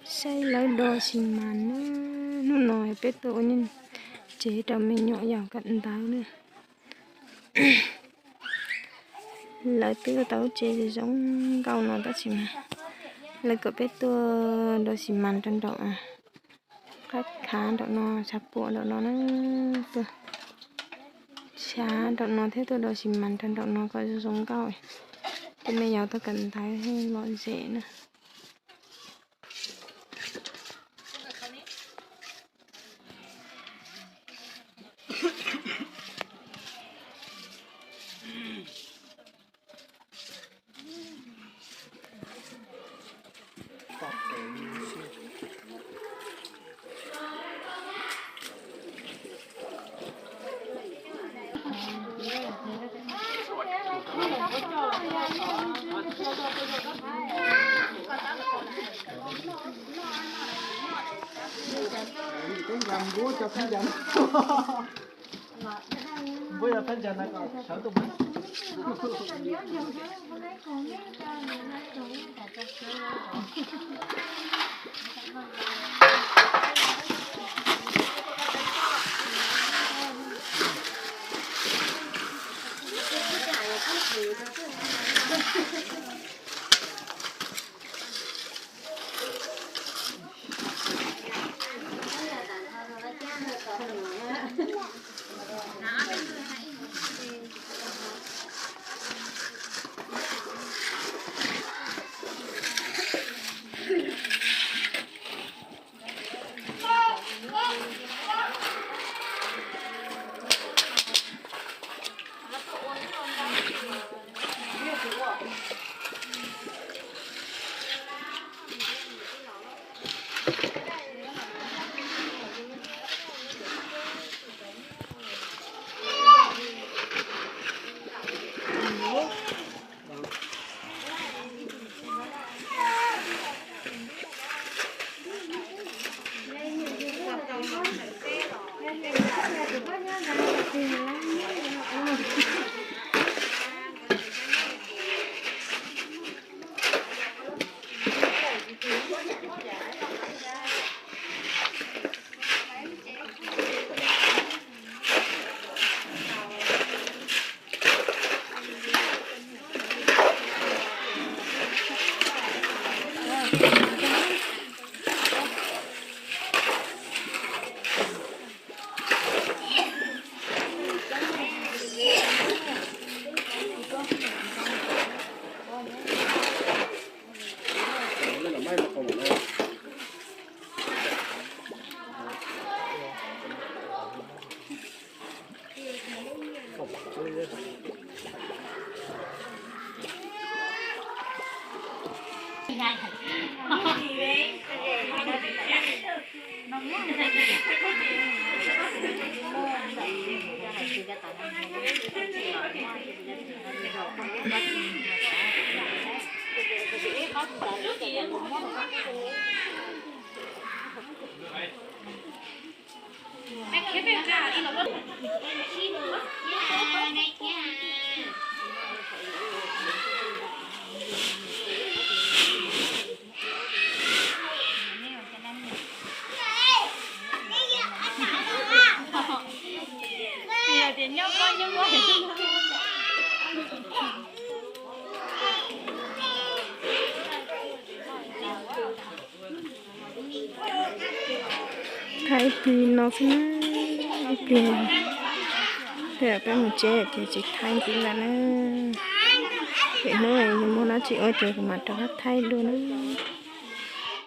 Saib lawv do xis mas na. Hnub no peb tuaj ua tsev rau me nyuam yaus kawm ntawv na. Lawv twb ua tau lub tsev zoo nkauj no tab sis mas lawv kom peb tuaj do xis mas rau nraum qab khav nraum no, tshav puam nraum no na, tuaj tshav nraum no thiab tuaj do xis mas rau nraum no kom zoo nkauj, coj me yaus tuaj kawm ntawv lom zem na. Thaij li no xwb na, ib pliag peb mus tsev ces tsis thaij ntxiv lawm na. Pem hnub yus muaj dab tsi ua ces kuv mam rov qab thaij dua na.